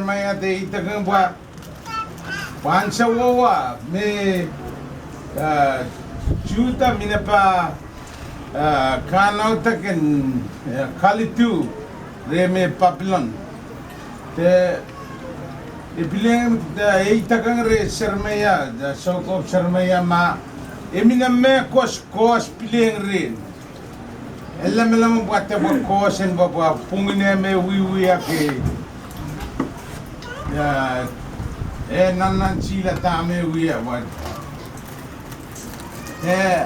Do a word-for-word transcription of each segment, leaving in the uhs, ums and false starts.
Jeremaia de idek pwe, pwe ansou wet me, eh, Suhda mihmi pahn, eh, kaunopdek en, eh, kalidu rehn me Papilon. De, e pil, eh, idek rehn Jeremaia, de soukohp Jeremaia ma, e mihmi me koasoakoasoia pil rehn. E lamalam pwe de pwe koasoakoasoia pwe, pwe pwungin me wiewia ke, eh, e nannantihlahda me wia pwe. Eh,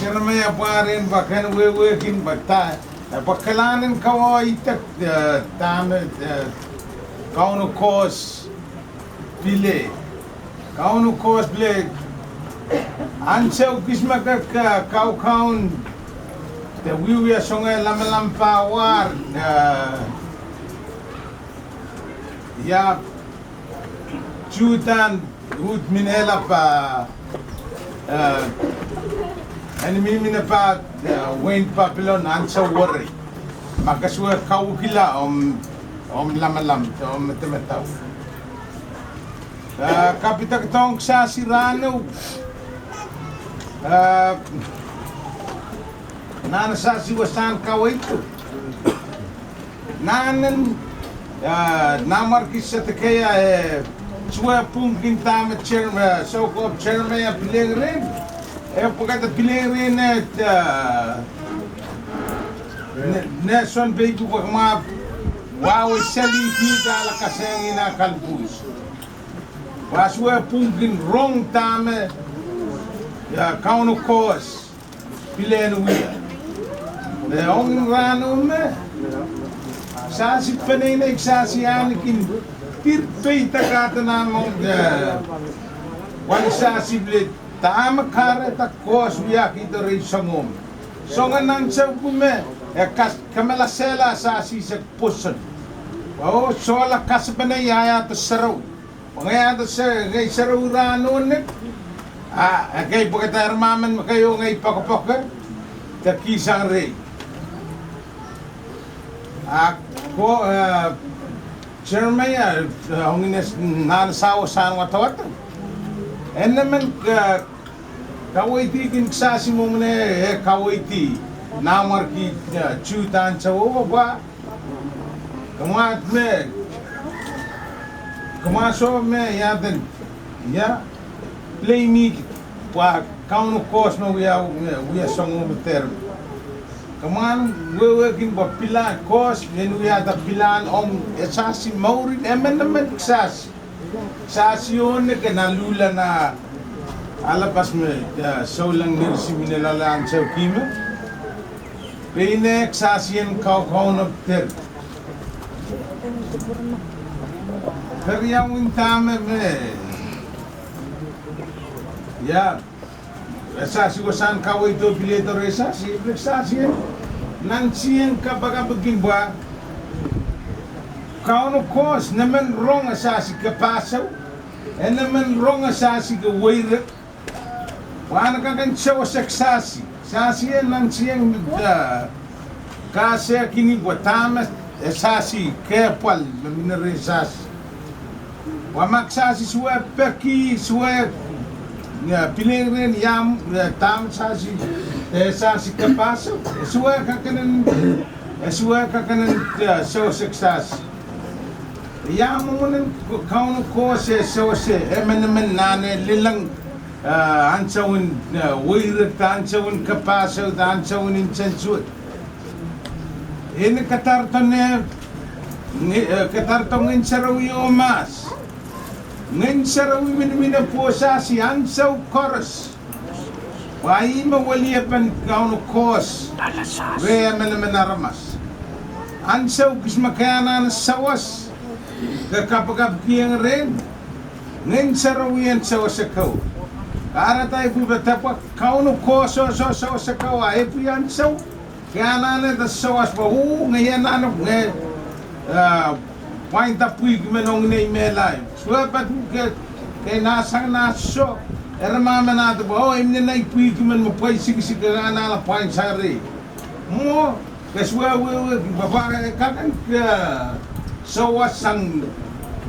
Jeremaia pwarer pwe ken wehwehkin pwe da, eh, pwe kalahngan en kawa idek, eh, dahme, eh, Kauno koasoia pil. Kauno koasoia pil. Ansou kis me ke, ke kaukaun de wiewia soangen lamalam pahn war, eh, ia Suhda en uhd minehla pahn, eh, en mihmi pahn, eh, wehin Papilon ansou werei. Ma ke sohte kawekila omw, omw lamalam, omw medemedewe. Eh, kapidekdohng kisasi rahnwet. Eh, nan kisasi wasahn kaweid. Nan en, eh, Nanmwarki Sedekeia, eh, sohte pwungkin dahme Jerem-, eh, soukohp Jeremaia pil rehn. E pwekada pil rehn, eh, ne, ne sounpei pwuhk ma wahwei seli di dahla kasengin a kalpwuhs. Pwe sohte pwungkin rong dahme, eh, Kauno koasoia pil wia. Eh, ong rahnwet me, kisasi peneinei, kisasi ahneki dir pei dakada nan ong, eh, wahn kisasi pil dahme kahrehda koasoia wiahkihdo rehn soangen. Soangen ansou me, e kas-, kamalasehla kisasi se pwoson. Oh, sohla kasapenei ia ia de sarawi. Pwe ngehi ia de se-, ngehi sarawi rahnwet. Ah, ekei pwekada ermah men me keieu ngehi poakepoake. De kihsang rehi. Ah, ko, eh, Jeremaia, eh, ong ine nan kisasi wasahn wadawad. E men, eh, kaweidki kisasi mwomwen e kaweidki Nanmwarki, eh, Suhda ansou wet pwe. Kamwahd me, kamwahso me ia den, ia, pil mihmi pwe Kauno koasoia me wia, me wia soangen me dehr. Kamwahn wehwehkin pwe pilahn koasoia, en wiahda pilahn ong kisasi mourin emenemen kisasi. Kisasi ohne ke nan luhlahn alapas me, eh, souleng nirsi mihmi loale ansou kihme. Pein e kisasi en kaukaunop dehr. Keriau, dahme me, ia, kisasi wasahn kaweido pil rehn kisasi, pil kisasi en, nan sien kapakap kin pwe Kauno koasoia emen rong kisasi kapahsou, emen rong kisasi ke weirek. Pwe e kak en sewese kisasi. Kisasi e nan sien, eh, kasehkin pwe dahme kisasi kepwal me mihmi rehn kisasi. Pwe ma kisasi sohte peki, sohte, eh, pil rehn ia, eh, dahme kisasi, eh, kisasi kapahsou. E sohte kak en, e sohte kak en, eh, sewese kisasi. Ia mwomwen en Kauno koasoia sewese emenemen nan e lelehng, eh, ansou en, eh, weirek, ansou en kapahsou, ansou en nsensuwed. E ni kadarodo ne, nge-, eh, kadarodo Ngehn Sarawi oh mahs. Ngehn Sarawi mihmi nan pwohsasi ansou koaros. Pwe ih me weliepen Kauno koasoia rehn emenemen aramas. Ansou kis me ke anahne sawas, ke kapakapkihong rehn, Ngehn Sarawi en sewese kowe. Kahrehda e pwupwuda pwe Kauno koasoia sewese kowe, a e pwe ansou ke anahne de sawas pwe, oh, ngehi anahne, nge, eh, pwainda pwihk men ong nei mehla. Sohte pahn ke, ke nasang nah soh, ermah men ahde pwe, oh, imwin nei pwihk men me pweisikisik ke anahne pwainsang rehi. Mwo, ke sohte wehwehki pwe, pwe, eh, kak en, eh, sawas sang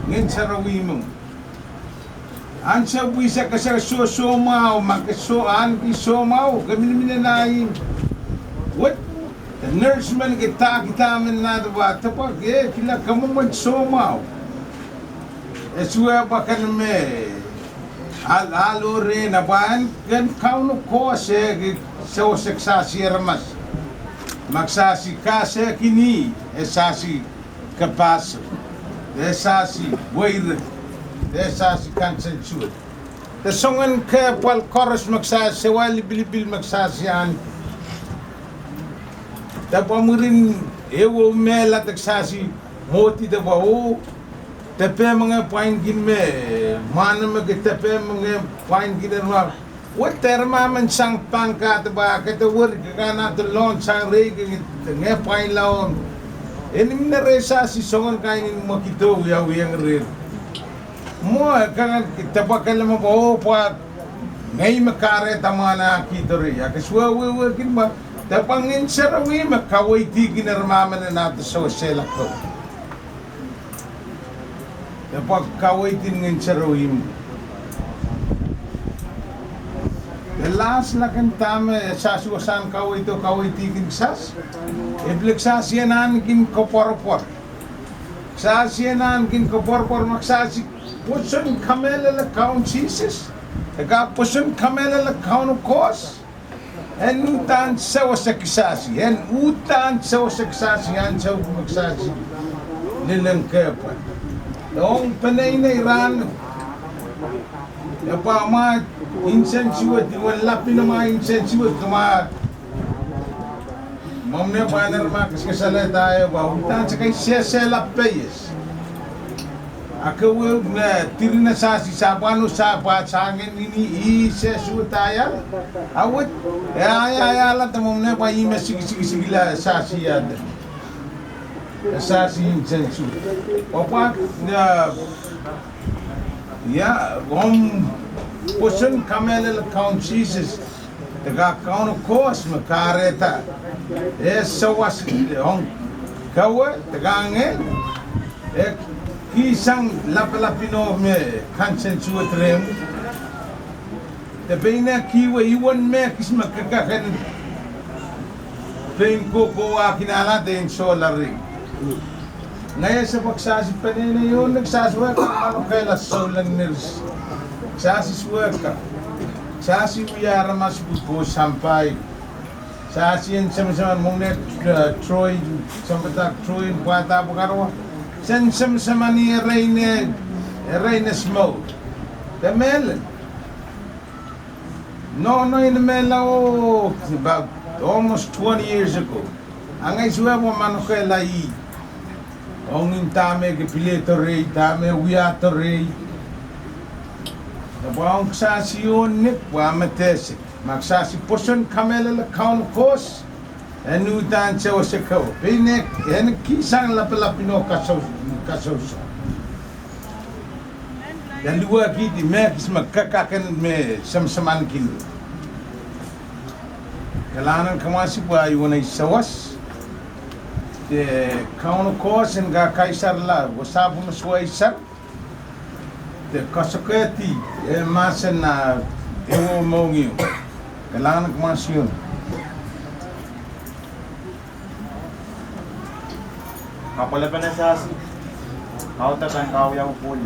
ngehn sarawi mwo. Ansou pwihsek ke sehse soh soumwahu, ma ke soh, ahneki soumwahu, ke miniminen ahi wet, e nurse men ke dahkita men nahte pwe, depwa ke kihla ke mwomwen soumwahu. E suwed pwe ke men al, alo rehn, pwe en, en Kauno Koht e ki sewese kisasi aramas. Ma kisasi kasehkin ih, e sasi kapasou, e sasi weirek, e sasi kansensuwed. De soangen kepwal koaros me kisasi sewa lipilipil me kisasi ahneki. Depwa mwurin ehuehu mehla de kisasi mwohdi depwa oh, depe me ngehi pwainkin me, mwahnamwke depe me ngehi pwainkin en ma wet, de re ma men sang pangka depwa ke de weri ke kanahte lohn sang rehi ke ngehi pwain laud. Eni mine re sasi soangen kain en mwekido wiawiong reh. Mwo e kangoange depwa kelehpw me pwe oh pwe ngehi me kahrehda mwahnakihdo rehi. A ke sewese wehwehkin pwe depwa ngehn sarawi me kaweidkin ira ma men nahte sewesehla ko. Depwa kaweid en ngehn sarawi mwo. De last lak en dahme sasi wasahn kaweido kaweidkin kisasi, e pil kisasi en ahneki koapworopwor. Kisasi en ahneki koapworopwor ma kisasi pwoson kamehlele Kaun Sises, e kak pwoson kamehlele Kauno Koht, en uhdahn sewese kisasi, en uhdahn sewese kisasi ansou me kisasi lel en kepwal. Ong peneinei rahn, e pahn mwahu insensuwed, wen lapino mwahu insensuwed, ke mwahu mwomwen pwe ira ma keskesalehda e pwe uhdahn se kak sehsehla peias. A ke wehwehki me dirina sasi sapwano sapwa sangen ih sehse suwed ahial. A wet, e ahiahiala de mwomwen pwe ih me sikisikisik la sasi ahde, e sasi insensuwed. Pwapwa, ia, omw pwoson kamehlele Kaun Sises, de kak Kauno Koht me kahrehda e sawas ong kowe de kak ngehn, e kihsang lapalapino me kansensuwed rehmw. De pein e kihwe, I wen mehkis me ke kak en pein kohkohwahkin ala de en sohla rehi. Ngehi ese pwe kisasi peneinei oh ne kisasi wehkan manokehla souleng ners. Kisasi wehkan, kisasi wia aramas pwuko sampah. Kisasi en semeseman mwomwen, eh, Troy, sampah Troy en pwahda pwukarowa, sen semeseman erein, erein e smoke. De mehlel, nohno en mehla oh, about almost twenty years ago. A ngehi sewese pwe manokehla ih, ong dahme ke pil ehdo rehi, dahme wiahdo rehi. Depwa ong kisasi oh nek pwe a medesek, ma kisasi pwoson kamehlele Kauno Koht, en uhdahn sewese kowe. Pein e kihsang lapalapino kasousou. Ia luwehkihdi mehkis me ke kak en me semesemankin. Kalahngan en kamwahsi pwe ahi wenei sawas. De Kauno Koht en kak kaisarala wasa pwuhn me suwei sar. De kasokehdi e mahsen ah ehuehu mohngiong. Kalahngan en kamwahsi. Kapwailepen sasi, audepen kawia pwulopwul.